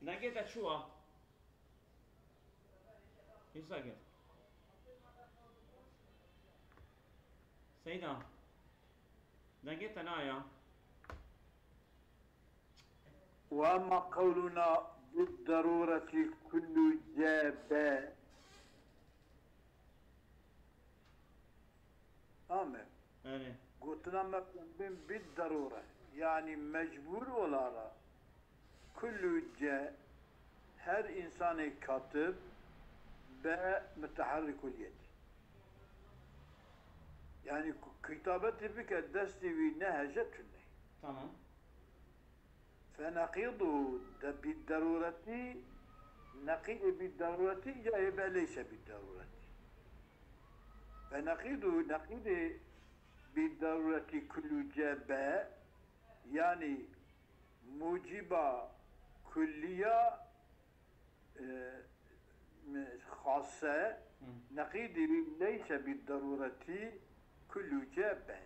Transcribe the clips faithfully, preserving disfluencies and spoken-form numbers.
Dengê te çû wa? Îsa gel. Seyda. Dengê te naya. وأما قولنا بالضرورة كل جاء ب Ame. Erê. Gotina me bên bid derûre. Yanî mecbûr olara. Kullu ce her insanê katib be mutaharrikul yed. Yanî ku kitabetê bike destê wî neheje tune. Tamam. Feneqîdu de bî derûretî, neqîdê bî derûretî îca hê be leyse bî derûretî. Feneqîdu neqîdê bî derûretî kullu ce be, yanî mucîba kulliya e, xase, neqîdî leyse bî derûretî kullu ce be.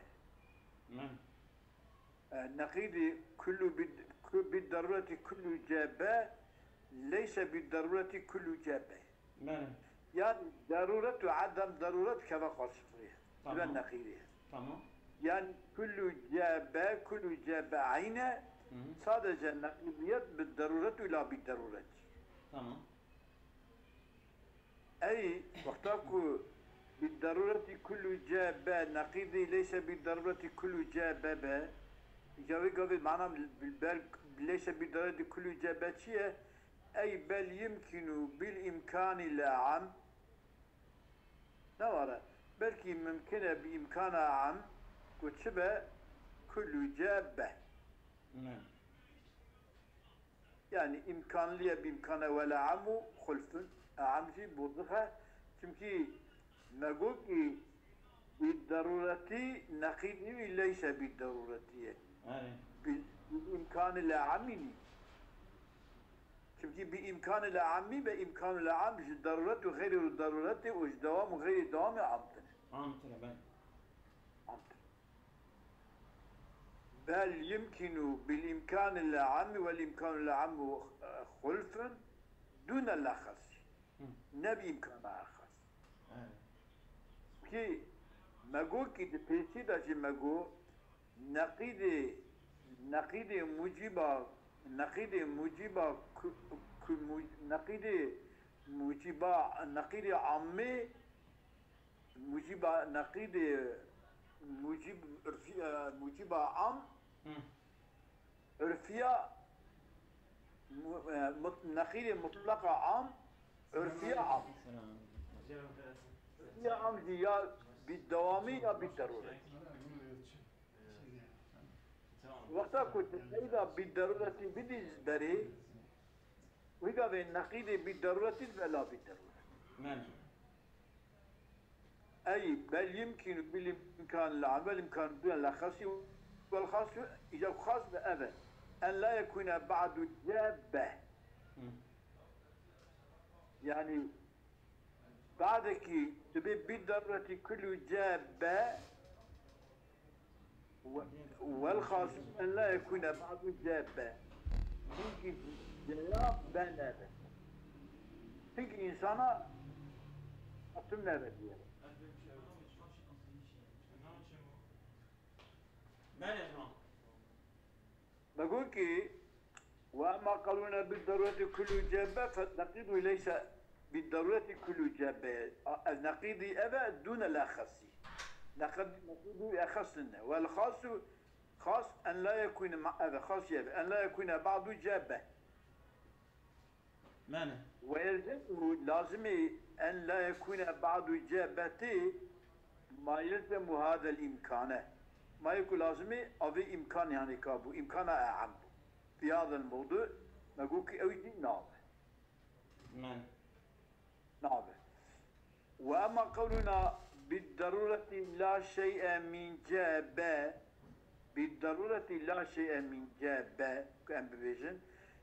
E, neqîdî kullu bî derûretî kullu ce be leyse bî derûretî kullu ce be. Yanî derûret û edem derûret keve xasifrî. Tamam. Dibe neqîdî. Tamam. Yanî kullu ce be, kullu ce be eyne, sadece neqîdiyet bi derûret û la bî derûret. Tamam. Ey, wexta ku bi derûretî kullu ce be, neqîdî leyse bi derûretî kullu ce be be, îca wê gavê mana ber leyse bi derûretî kullu ce be çi ye? Ey bel yimkinu bil îmkanî le am, Ne were. Belkî mimkin e bi îmkana am ku çi be kullu ce be. Ne. Yanî îmkanlî ye bi îmkana wele am û xulfin. Am jî bozix e. Çimkî me got kî bi derûretî neqîd nî leyse bi derûretî ye. Erê. Bi îmkanî le amî nî. Çimkî bi îmkanî le amî be îmkanî le am ji derûret û xeyrî û derûretê û ji dewam û xeyrî dewamê amtir e. Amtir e, belê. Amtir. Bel yimkînu bil îmkanî le amî wel îmkanî le amî xulfin dûne le xasî. Ne bi îmkana xas. Kî me got kî di pêşî de jî me got neqîdê neqîdê mucîba neqîdê mucîba ku, ku mu, neqîdê mucîba neqîdê ammê mucîba neqîdê mucîb urfî, e, mucîba am urfiya mu, e, mut, neqîdê mutlaqa am urfiya am. Urfiya am jî ya bi dewamî ya bi derûret. Wexta ku tu qeyda bi derûretî bidî berê, wî gavê neqîdê bi derûretî dibe la bi derûret. Men. Ey bel yimkînu bil îmkan le amel îmkan dûne le xasî wel xasî îca xas be ev e. En la yekûne ba'du ce be. Yanî Badekî tu bê bî derûretî kullu ce be, wel xas en la yekûne ba'du ce be. Hinkî ceya be nebe. Hinkî însana atim nebe diye. Belê, tamam. Me got kî, "Ve emma qewluna bid derûretî kullu ce be, fe neqîdu leyse bid derûretî kullu ce be." Ev neqîdî ev e, dûne le xasî. Neqîd, neqîdû exes nine. Wel xasu, xas en la yekûne ma, ev e, xas ev e, en la yekûne ba'du ce be. Mane. Ve yelzemu, lazim e en la yekûne ba'du ce be tê, ma yelzemu hadel îmkane. Ma yê ku lazim e, avê îmkan yanî ka bû, îmkana e'am bû. Fi hadel mewdu, me got ki ew jî nabe. Mane. Nabe. Ve emma qewluna bid derûretî la şey'e min ce be, bid derûretî la şey'e min ce be, ku em bibêjin,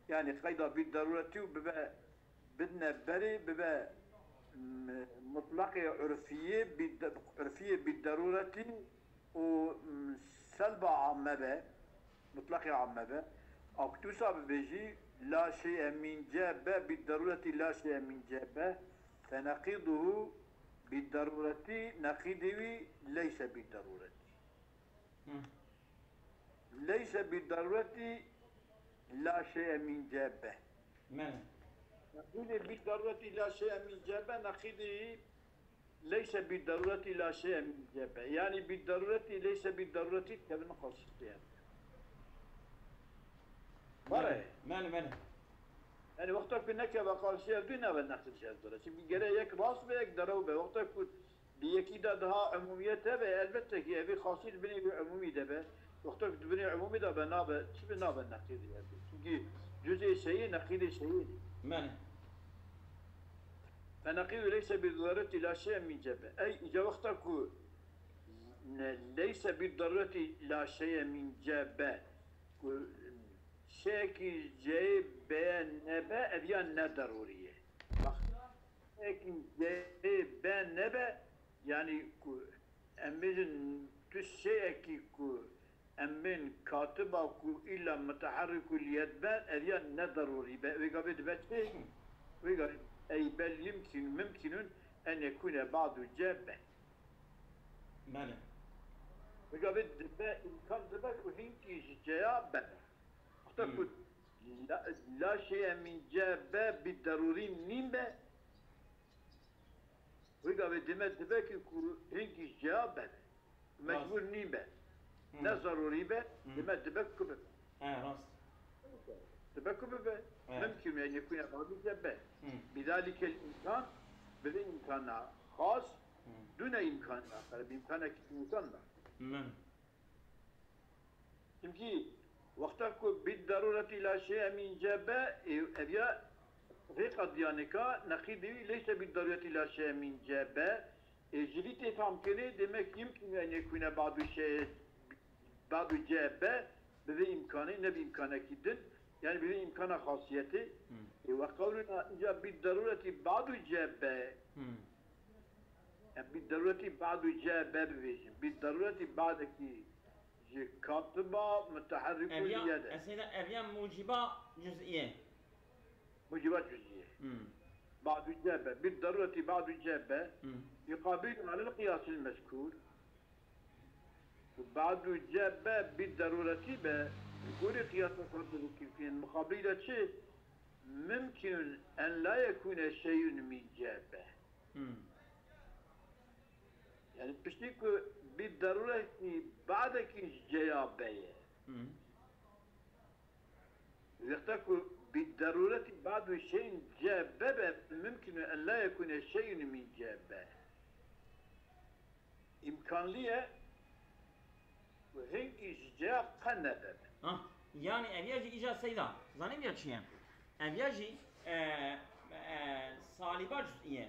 yanî qeyda bid derûretî û bibe, bidine berê, bibe, m-, mutlaqê urfiyê, bid-, urfiyê bid derûretî û, m-, Selba amme be, mutlaqê amme be, a ku tu wisa bibêjî, la şey'e min ce be, bid darureti la şey'e min ce be, feneqiduhu bid darureti, neqîdê wî leyse bid darureti. Hı. Leyse bid darureti la şey'e min ce be. Mene. Neqîdê bid darureti la şey'e min ce be, neqîdê leyse bid darureti la şey'e min ce be. Yani bid darureti, leyse bid darureti tevin xasîtiye. Mene, Bare. Mene, mene. Yani wexta ku nekeve karşıya du nave neqil şer dore. Çünkü gere yek rast be, yek derew be. Wexta ku bi yekî de daha umumiyet hebe, elbette ki evi xasît binê bir umumî de be. Wexta ku binê umumî de be nabe, çi bi nabe neqil diye. Çünkü cüzê şeyi, neqilê şeyi. Mene. Feneqîdu leyse bid darureti la şey'e min ce be. Ey, îca wexta ku ne, leyse bid darureti la şey'e min ce be. Ku şeyekî ceyê beye nebe, ev ya ne derûrî ye. Bak, şeyekî ceyê be nebe, yani ku em bêjin tu şeyekî ku em bên katiba ku îlla mutaherrikû liyet be, ev ya ne derûrî be. Wê gavê dibe çi? Wê gavê ey bel yimkîn, mimkînun en yekûne ba'du ce be. Bele. Wê gavê dibe, îmkan dibe ku hinkî ji ceya be. Wexta Hmm. ku la, la şey'e min ce be bi derûrî nîn be, wê gavê dime dibe ki ku hinkî ji ceya be. Mecbûr Rast. nîn be. Hmm. Ne zerûrî be, Hmm. dime dibe ku bibe. He, rast. Dibe ku bibe. He. Mimkîn e, yekûne ba'du ce be. Hmm. Bidalikel îmkan, bi vê îmkana xas, Hmm. dûne îmkan axir, bi îmkanekî îmkan da. Min. Çimkî wexta ku bid darureti la şey'e min ce be, ê, ev ya rê qediyanika neqîdî wî leyse bid darureti la şey'e min ce be, ê, ji vî tê fam kenê, demek yimkîn en yekûne ba'du şey, ba'du ce be, bi vê îmkanê, ne bi îmkanekî din, yani bi vê îmkana xasiyetê. Hmm. Ê, we qewlina îca bid darureti ba'du ce be. Hmm. Em bi darureti ba'du ce be bibêjin. Bi darureti ba'dekî ji katiba mutaherrikû Ev ya, liye de. Esêda ev ya muciba cüz'iye. Muciba cüz'iye. Hmm. Ba'du ce be. Bi darureti ba'du ce be. Hmm. Yuqabil alel qiyasil mezkûr. Ba'du ce be bi darureti be. Gorî qiyasa katiba kirtin. Muqabilî de çi? Mimkînun en la yekûne şey'un min ce be. Hmm. Yani piştî ku bi darurekî badekî ji ceya beye. Hmm. Wexta ku bi daruretî badu şeyin ce bebe, mimkîn e en la yekûne şeyun min ce be. Îmkanlî ye ku hingî ji ceya qe nebebe. Ha, yani ev ya jî îca seyda. Zanî ya çi ye? Ev ya jî, e, e, salîba cüz'î ye.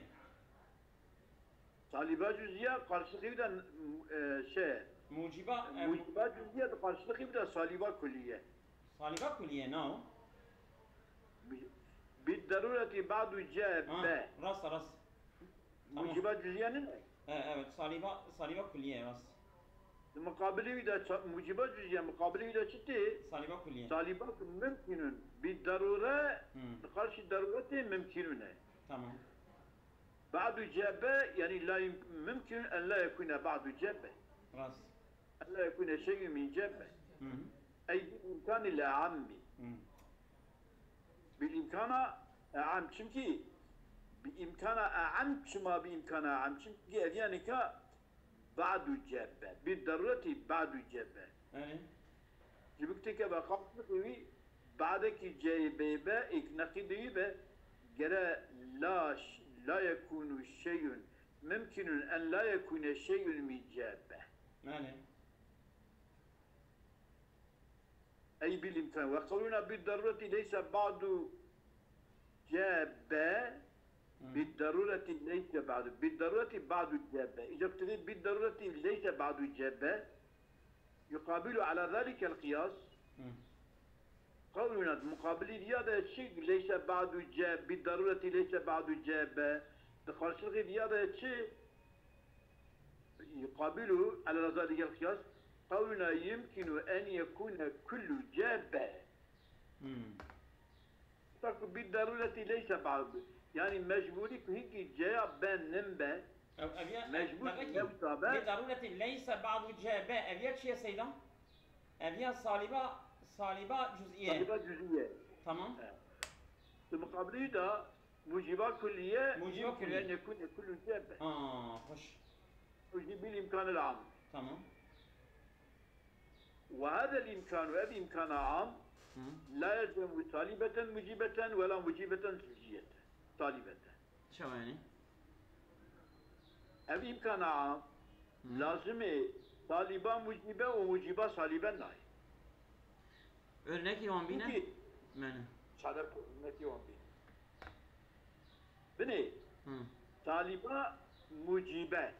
Salîba cüz'î ya qarşılığı bir de, e, şey, Muciba, e, muciba cüz'î ya da qarşılığı bir de salîba kulliye. Salîba kulliye, no? Bi, bi darureti badu ce Ha, be. Rast, rast. Tamam. Muciba cüz'îye ne? E, evet, salîba, salîba kulliye, rast. Muqabilî wî de ça-, muciba cüz'îye, muqabilî wî de çi tê? Salîba kulliye. Salîba ku mimkînun. Bi darure, Hmm. bi qarşî daruretê mimkînun e. Tamam. Badu ce be, yani la yum-, mimkînun en la yekûne badu ce be. Rast. En la yekûne şeyun min ce be. Hı hı. Ey bi îmkanî le ammi. Hı. Bi îmkana e'am. Çimkî bi îmkana e'am, çima bi îmkana e'am? Çimkî ev yanî ka badu ce be. Bi daruretî badu ce be. Erê. Ji bo ku têkeve qasdê wî badekî ceyê bê be, êk neqîdê wî be, gere la ş-, la yekûnu şeyun, mimkînun en la yekûne şeyun min ce be. Erê. Ey bil îmkan. Ve qewluna bi darureti leyse badu ce be, Hmm. bi darureti leyse badu. Bi darureti badu ce be. Îca ku tu vê bi darureti leyse badu ce be, yuqabilu ala zalikel qiyas. Hmm. Qewluna di muqabilî viya de çi leyse badu ce, bi darureti leyse badu ce be. Di qarşılığı viya de çi? Yuqabilu ala zalikel qiyas. Qewna yumkinu en yekune kullu ce be. Hmm. Taku bi darureti leyse ba'du. Yani mecburi ku hinkî ceya ben nin be. Ev, ev ya, mecbur ev, ev, ne wisa be? Bi darureti leyse ba'du ce be. Ev ya çiye Seyda? Ev ya saliba, saliba cüz'iye. Saliba cüz'iye. Tamam. He. Di muqabilî de muciba kulliye. Muciba kulliye. En yekune kullu ce be. Aa, hoş. Mucibil imkanil am. Tamam. Ve hadel imkanu, ev imkana am, la yelzemu salibeten mucibeten ve la mucibeten cüz'iyeten. Salibeten. Çawa yani? Ev imkana am, lazimê saliba mucibe û muciba salibe nayê. Örnekî wan bîne? Çünkü Mene. Çare ku örnekî wan bîne. Binê, Hı. Saliba mucibe.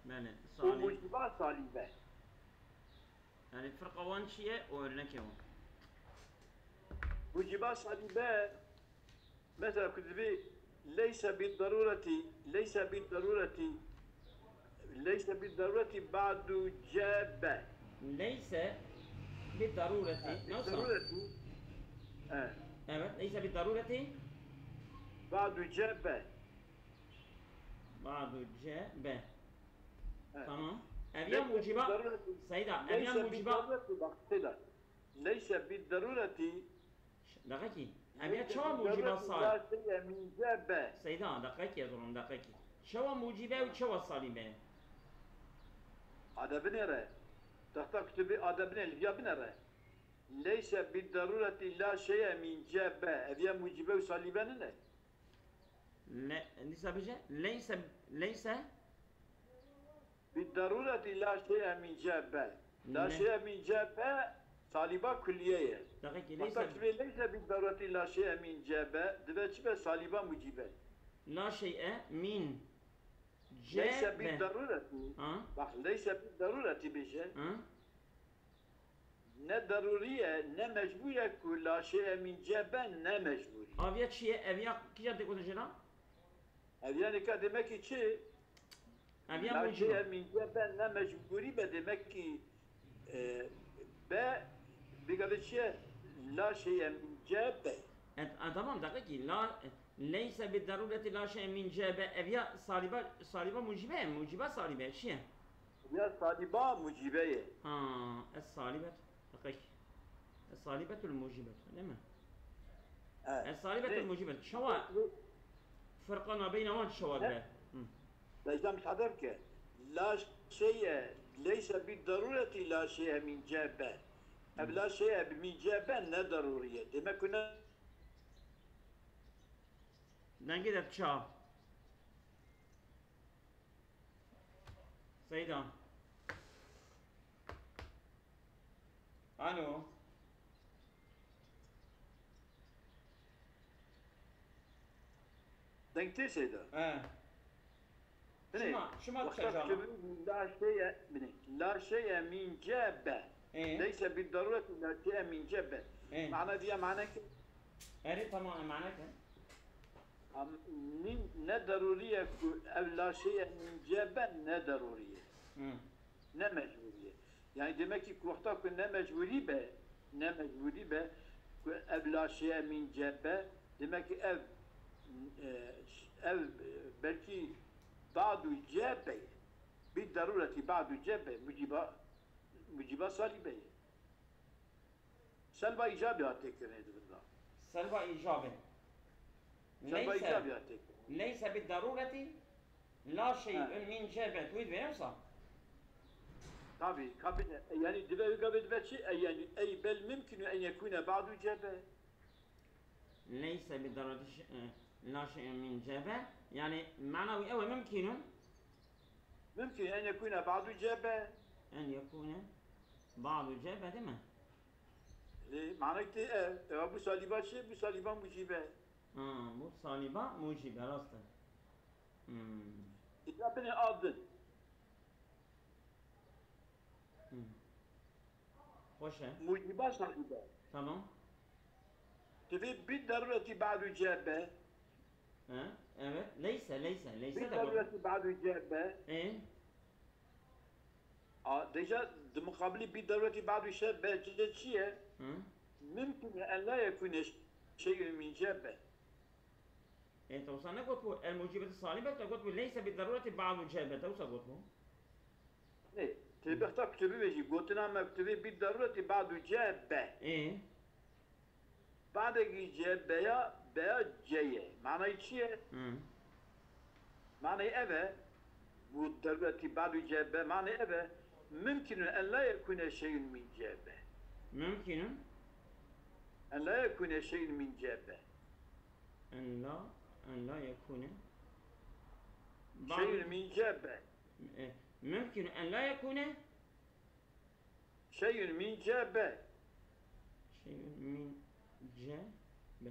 Belê, û salib. Muciba salibe. Yani firqa wan çi ye? O örnekê wan. Muciba salibe, mesela ku dibê leyse bi darureti, leyse bi darureti, leyse bi darureti ba'du ce be. Leyse bi darureti. Ha, bi nasıl? Darureti. He. Evet, leyse bi darureti. Ba'du ce be. Ba'du ce be. He. Tamam. Ev ya muciba. Seyda, ev ya muciba. Leyse bi darureti, bak, Seyda. Leyse bi darureti. Deqekî. Ev ya çawa muciba sal? La şeye min ce be. Seyda, deqekî, ez oğlum, deqekî. Çawa mucibe û çawa salibe? Ade binêre. Texta kutubê ade binê, li viya binêre. Leyse bi darureti la şeye min ce be. Ev ya mucibe û salibe nine. Le, dîsa bêje, leyse, leyse. Bi darureti la şeye min ce be. La şeye min ce be, saliba kulliye ye. Deqekî, leyse. Hatta kibê leyse bi darureti la şeye min ce be, dibe çi be, saliba mucibe. La şeye min ce be. Leyse bi darureti. Ha? Bak, leyse bi darureti bêje. Ha? Ne darurî ye, ne mecbûr ye ku la şeye min ce be, ne mecbûrî. Aviya çi ye? Eviya kîjan tê gotin jê re? Eviya nika demek ki çi? Eviya muciba. La şeye min ce be, ne mecbûrî be, demek ki, e, be, bigave çi ye? La şeye min ce be. E, e, tamam, deqekî. La, leyse bi darureti la şeye min ce be. Eviya saliba, saliba mucibe ye, muciba salibe ye. Çi ye? Ya saliba mucibe ye. Ha, es salibet. Deqek. Es salibetul mucibet, değil mi? Evet. Es salibetul mucibet. Çawa? Firqa nabeyna wan çawa be? Hı. Bejda müsaade ke. La şeye leyse bi darureti la şeye min ce be. Ev la şeye min ce be ne daruriye. Demek ki ne? Dengê de ça. Seyda. Alo. Deng tê Seyda. He. Binê, şima, şima wexta çaca. Kutubî la şeye, binê, la şeye min ce be. Ê. Leyse bi darureti la şeye min ce be. Ê. Mana diye mana ki. Erê, tamam, mana ki. Am, nin, ne daruriye ku ev la şeye min ce be, ne daruriye. Hı. Ne mecburiye. Yani demek ki wexta ku ne mecburî be, ne mecburî be, ku ev la şeye min ce be, demek ki ev, e, ev, e, belkî ba'du ce be, bi darureti ba'du ce be, muciba, muciba salibe ye. Selba îcabê hat têkirinê di bin de. Selba îcabê. Selba îcabê hat têkirinê. Leyse bi darureti la şey'un min ce be. Tu divê wisa? Tabii, kabine. E, yani dibe, dibe çi? E, yani, ey bel mümkünü en yekune ba'du ce be. Leyse bi darureti ş-, e, la şey'un min ce be. Yani, mana wî ew e, mümkünün. Mümkün en yekune ba'du ce be. En yekune ba'du ce be, değil mi? E, manayê tê ev, ev bu saliba çi? Bu saliba mucibe. Ha, bu saliba mucibe, rast e. Hmm. Îta binê a din. Hmm. Xweş e. Muciba salibe. Tamam. Divê bi darureti ba'du ce be. Ha, evet. Leyse, leyse, leyse de. Bi darureti ba'du ce be. E? A, deja di muqabilî bi daruretî ba'du ce be, ce çi ye? Hı. Mümkün en la yekune şey'un min ce be. E, te wisa negot ku el mucibeti salîbe, te got ku leyse bi daruretî ba'du ce be, te wisa got ku. Nê, tu bexta kutubî vejî, gotina me kutubî bi daruretî ba'du ce be. E. Badekî ce beya, beya ce ye. Manayî çi ye? Hı. Manayî ev e. Bu daruretî ba'du ce be, manayî ev e. Mümkünün en la yekune şey'un min ce be. Mümkünün. En la yekune şey'un min ce be. En la, en la yekune. Şey'un min ce be. E, mümkünün en la yekune. Şey'un min ce be. Şey'un min ce be.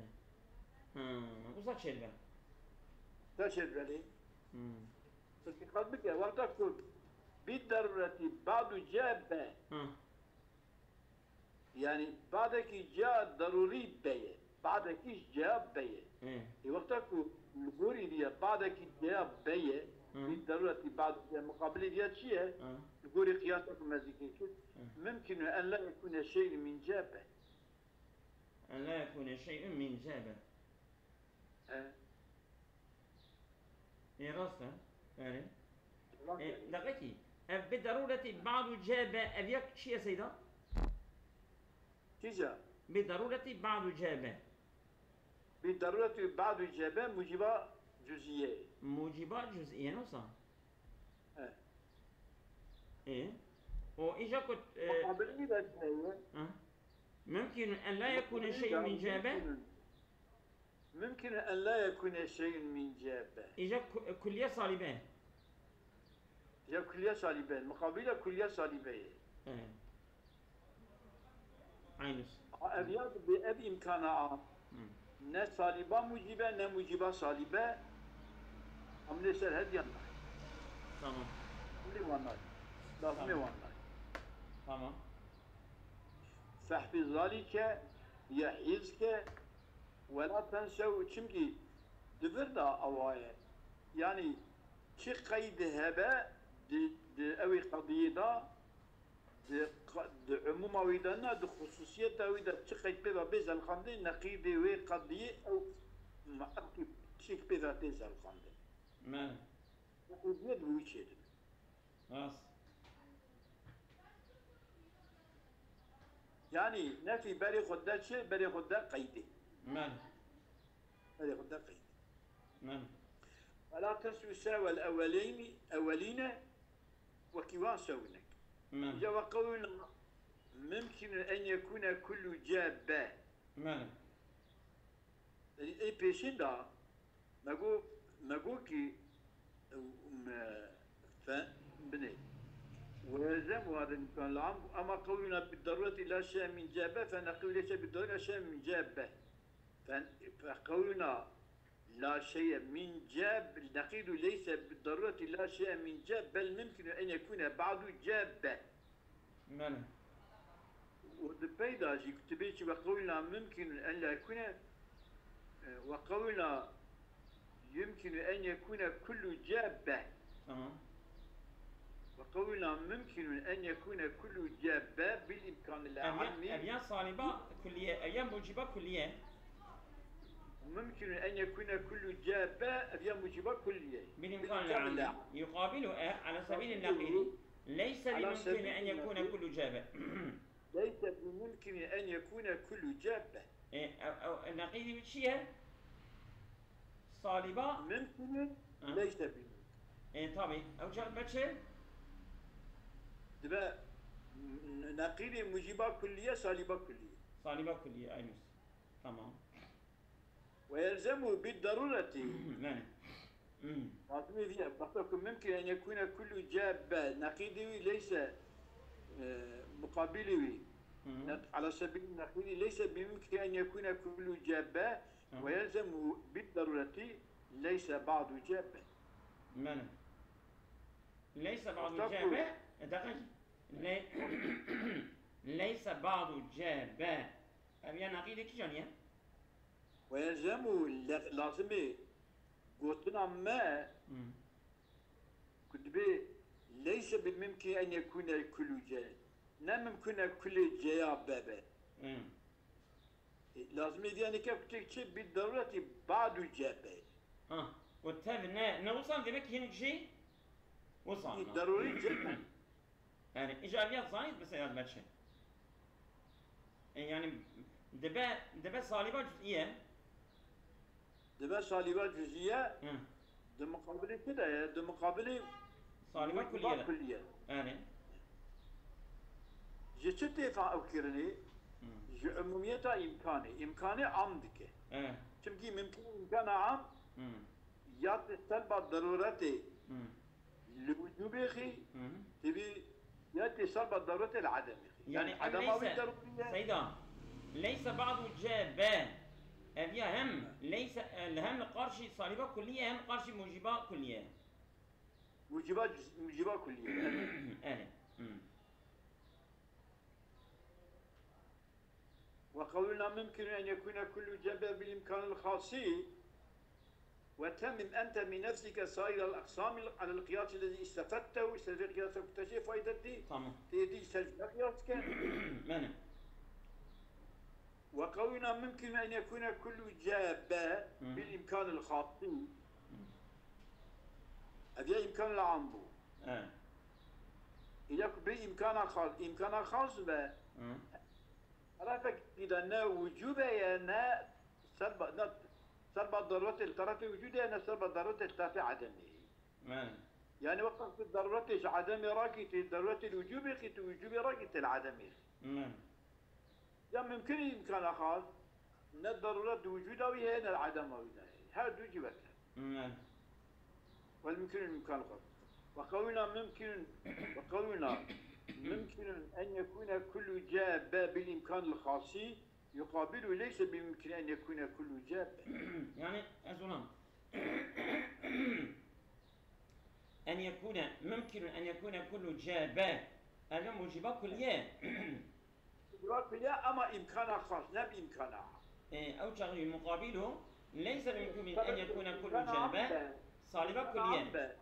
Ha, wisa çêdibe. Wisa çêdibe lê. Hmm. Tu diqet bike, wexta ku bi daruretî ba'du ce be. Ha. Yani badekî ce darurî be ye. Badekî ce be ye. Hı. E, wexta ku li gorî diye badekî ce be ye, Hı. bi daruretî ba'du ce muqabilî diye çi ye? Hı. Li gorî qiyasa ku me zikir kir. Hı. Mümkünü en la yekune şey'un min ce be. En la yekune şey'un min ce be. He. Ê, rast e. Erê. Rast Ê, e. Deqekî. Ev bi daruretî ba'du ce be, ev yek çi ye seyda? Çi ce? Bi daruretî ba'du ce be. Bi daruretî ba'du ce be muciba cüz'iye. Muciba cüz'iye, ne wisa? He. Ê. O îja ku, e, Muqabilî de çi ye? Ha. Mümkün en la yekune şey'un min ce be. Mümkün en la yekune şey'un min ce be. Îja ku-, kulliye salîbe. Ya kulliye salîbe. Muqabîla kulliye salîbe ye. He. Aynısı. A, ev ya bi ev îmkana a. Hı. Ne salîba mucîbe, ne mucîba salîbe. Em lê ser hediyan nayê. Tamam. Lê wan nayê. Lazimê Tamam. wan nayê. Tamam. Fehfî zalîke ya hîzke wela tensew, çimkî di vir de awa ye. Yanî çi qeyd hebe di, di ewî qediyê de, di qa-, di umûma wî de ne, di xusûsiyeta wî de çi qeyd pê ve bê zelxandin, neqîdê wê qediyê ew me-, ew tiştêk pê ve tê zelxandin. Me. Qediyê di wî çêdibe. Rast. Yanî nefî berê xwe de çi? Berê xwe de qeydê. Men. Berê xwe de qeydê. Men. Wela tesû sewel eweleyni, ewelîne, wekî wan sewinek. Men. Îca ve qewlna mimkînun en yekûne kullu ce be. Men. Ê pêşîn de me got, me got kî, me fe-, binê. Ve yelzem û hadî imkan li am-, ama qewluna bi darureti la şe'e min ce be, fe neqîlu leyse bi darureti la şe'e min ce be. Fe, fe qewluna la şe'e min ce, neqîlu leyse bi darureti la şe'e min ce, bel mimkinu en yekûne ba'du ce be. Belê. Û di pey de jî kutibê çi ve qewlna mumkinun en la yekûne, e, ve qewlna yumkinu en yekûne kullu ce be. Tamam. Ve qewlna mumkinun en yekûne kullu ce be bil imkanil Ev ya, amî. Ev ya saliba kulliye, ev ya muciba kulliye. Mumkinun en yekûne kullu ce be, ev ya muciba kulliye. Bil imkanil amî. Yuqabilu e, ala sebilin neqîdi. Leyse bi mumkini en yekûne kullu ce be. Leyse bi mumkini en yekûne kullu ce be. E, e, e, neqîdî wî çi ye? Saliba? Mumkini Hı. leyse bi mumkin. E, tabi. Ew çax be çi? Dibe n-, neqîdî muciba kulliye, saliba kulliye. Saliba kulliye, aynısı. Tamam. Ve yelzemu bid darureti. Yani. Hmm. Lazimî vî ye. Wexta ku mimkin en yekûne kullu ce be, neqîdî wî leyse, e, muqabilî wî. Hı hı. Ne-, ala sebilî neqîdî leyse bi mimkin en yekûne kullu ce be, Hı hı. ve yelzemu bid darureti leyse ba'du ce be. Mene. Leyse ba'du Wexta ce ku be, e, deqe, le-, leyse ba'du ce be. Ev ya neqîdê kîjan ye? Ve yelzemu le-, lazimê gotina me Hmm. ku dibê Leyse bi mimkîn en yekûne kullu C. Ne mimkûn e kulê C ya B be. Hmm. E, lazim e diyanî ke kutek çi bi darureti badu C be. Ha, û tev ne, ne wisa demek hinek jî wisa. E, darurî C be. Yani, îcar ya zanît mesela me çi. E, yani, dibe, dibe saliba cüz'iye. Dibe saliba cüz'iye, Hı. di muqabilê çi de ye? Di muqabilê Saliba muciba kulliye de. Kulliye. Yani. Ji çi tê fa-, ew kirinê? Hı. Ji umumiyeta îmkanê. Îmkanê am dike. Evet. Çimkî mimkîn îmkana am Hı. ya tê selba daruretê Hı. Li wicûbê xî Hı hı. tevî ya tê serba darurete li edemê xî. Yani Yani, ev edema wî leyse, daruriye. Seyda, leyse ba'du C B. Ev ya hem leyse, e, hem li qarşî saliba kulliye hem qarşî muciba kulliye. Muciba, muciba kulliye. Evet. Hı. وقولنا ممكن أن يكون كل جبر بالإمكان الخاص، وتمم أنت بنفسك سائر الأقسام على القياس الذي استفدته، استفدت قياسك تشي فائدتي، Tamam. تيدي سجل قياسك. Benim. وقولنا ممكن أن يكون كل جبر Hı. بالإمكان الخاص. Hı. هذا إمكان العام بو. Evet. إذا بالإمكان الخاص، إمكان الخاص به. Hı. Tarafekî de ne wicûbe ye, ne serba, ne serba daruretê li tarafê wicûdê ye, ne serba daruretê li tarafê edemê. Yani. Yani wexta tu daruretê ji edemê rakîtî, daruretê li wicûbê xîtî, wicûbê rakîtî li edemê. Yani. Ya mümkün îmkana xas, ne daruret di wicûda wî heye, ne li edema wî de heye. Her du cî weke. Yani. والممكن الإمكان الخاص. وقولنا ممكن، وقولنا ممكن أن يكون كل جاب بالإمكان الخاص يقابل ليس بممكن أن يكون كل جاب. Yani, ez ona. En yekune, mümkünün en yekune kullu C B. Ev muciba kulliye. Muciba kulliye ama imkana xas, ne bi imkana. E, ew çaxî muqabilu, leyse bi mümkünün en yekune kullu C B. Saliba kulliye.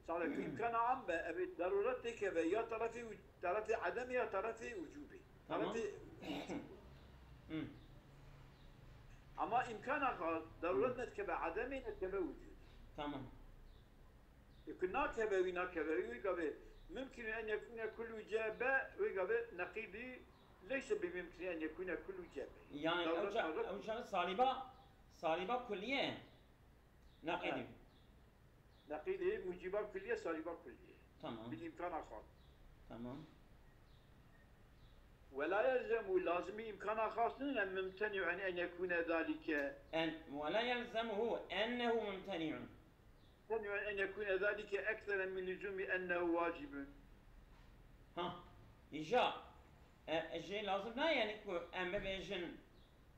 Saliba imkana am be, ev daruret têkeve ya tarafê, tarafê edem ya tarafê ucubê. Tamam. Tarafê Hı. Ama imkana xas, daruret Hı. ne dikeve edemê, ne dikeve ucubê. Tamam. Ê ku nakeve wî, nakeve wî, wê gavê mimkîn en yekûne kullu C B, wê gavê neqîdî leyse bi mimkîn en yekûne kullu C B. Yani Dawlet ew ça-, dawlet ew çaxî saliba, saliba kulliye neqîdî. Evet. Neqîdî muciba kulliye, saliba kulliye. Tamam. Bil imkana xas. Tamam. Ve la yelzemu, lazimî imkana xas nîne, mimteni'un en yekûne zalike. En, ve la yelzemuhu ennehu mumteni'un. Mumteni'un en yekûne zalike eksere min lüzumi ennehu vacibun. Ha, îja, e, e, jê lazim nayê, yani ku em bibêjin,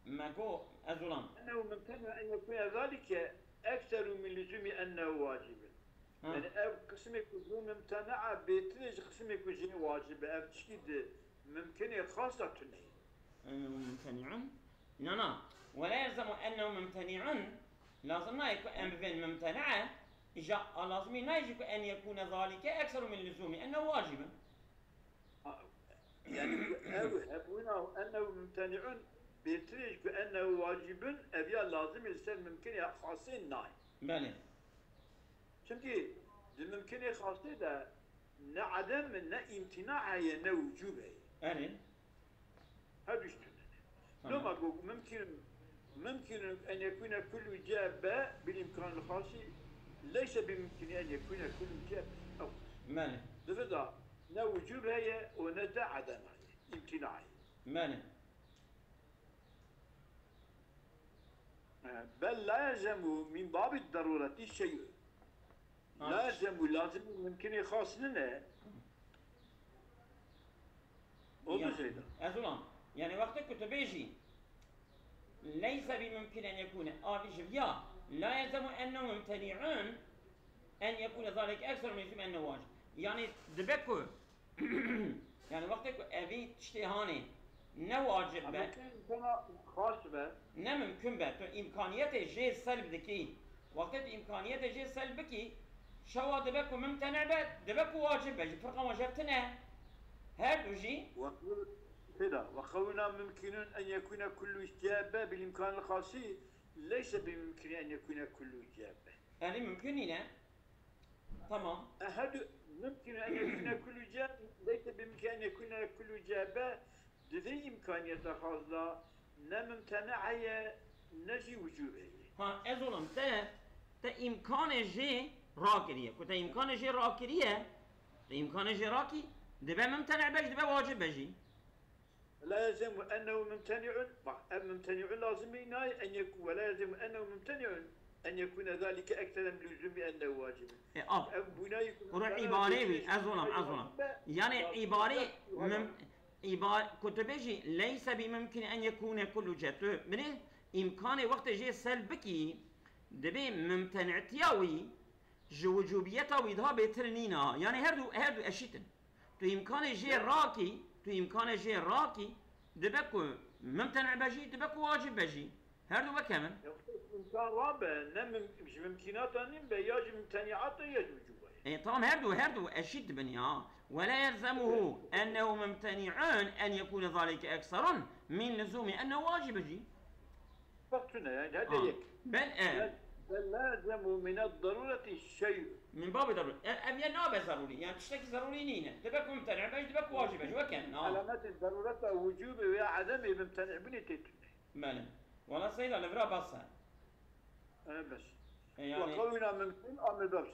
me got, ez ulam. Ennehu mumteni'un en yekûne zalike ekseru min lüzumi ennehu vacibun. Ha. Yani ev qismê ku bû mumtena bêtir e ji qismê ku jê wacib e. Ev tişkî di mimkinê xas de tune ye. Ennehu mumteni'un. Na, na. Ve la yelzemu ennehu mumteni'un. Lazim nayê ku em bibên mumtena. Îja a lazimî nayê jî ku en yekûne zalike ekseru min lüzumi ennehu vacibun. Ha, yani ev hebûna ennehu mumteni'un bêtir e ji ku ennehu vacibun, ev ya lazimî li ser mimkinê xasê nayê. Belê. Çimkî di mimkinê xasê de ne edem, ne îmtina heye, ne wicûb heye. Erê. Her du jî tune ne. Tamam. Loma ku mimkin, mimkin en yekûne kullu C B bil îmkanil xasî leyse bi mimkin en yekûne kullu C B. Ew. Belê. Di vir de ne wicûb heye û ne de edem heye. Îmtina heye. Belê. Bel la yelzemu min babid darureti şey. Ha. La yelzemu, lazim mimkinê xas nine. Oldu Ya, Zeyda. Ez ulan. Yani wextê ku tu bêjî, leyse bi mumkin en yekûne, a vî ji ya, la yelzemu ennehu mumteni'un, en yekûne zalike ekser min lüzum ennehu vacib. Yani dibe ku Yani wextê ku evî tiştê hanê ne wacib be, Mimkin sana xas be. Ne mimkun be, tu îmkaniyetê jê selb dikî. Wextê tu îmkaniyetê jê selb bikî, Çawa dibe ku mimteni be, dibe ku wacib be. Ji firqa wan jev tine. Her du jî. وقول كده، وقولنا ممكن أن يكون كل جابة بالإمكان الخاص، ليس بممكن أن يكون كل جابة. Erê mumkin nîne. Tamam. أحد ممكن أن يكون كل جابة، ليس بممكن أن يكون كل جابة. Di vê îmkaniyeta xas de ne mimtena ye, ne jî wicûb heye. Ha, ez olam te, te îmkanê jê rakiriye. Ku te îmkanê jê rakiriye, te îmkanê jê rakî, dibe mimtena be jî, dibe wacib be jî. ولا يلزم أنه ممتنع، bak, ev mimteni'un lazimî nayê, en yek-, ولا يلزم أنه ممتنع أن يكون ذلك أكثر من لزوم أنه واجب. E, av. Ev bûnayî ku Kuru îbarê wî, ez olam, ez olam. Yani îbarê mim-, îbar-, ku tu bêjî, "Leyse bi mumkin en yekune kullu ce-", tu binê îmkanê wextê jê sel bikî, dibê mimtenetiya wî ji wicûbiyeta wî daha bêtir nîna. Yani her du, her du eşît in. Tu îmkanê jê rakî, tu îmkanê jê rakî, dibe ku mimteni be jî, dibe ku wacib be jî. Her du wek hev in. Yoksa îmkan rabe, ne mim-, ji mimkînata nîn be, ya ji mimteniat e, ya ji wicûb e. E, tamam, her du, her du eşît dibin ya. Ve la yelzemuhu ennehu mumteni'un en yekune zalike ekserun min luzumi ennehu wacib jî. Bak tune yani, hadi Ha. yek. Ben e. بل لا يلزم من الضرورة شيء. Min babê darû. E, ev ye nabe zarûrî. Yani tiştekî zarûrî nîne. Dibe ku mumteni be jî, dibe ku wacib be jî. Wek hev in. Ha. Alametê darureta wucûbê veya edemê mimteni bûnê tê tune. Belê. Wala seyda li vira bas e. E, bes. E, yani Ve kavîna mimkun amê bes.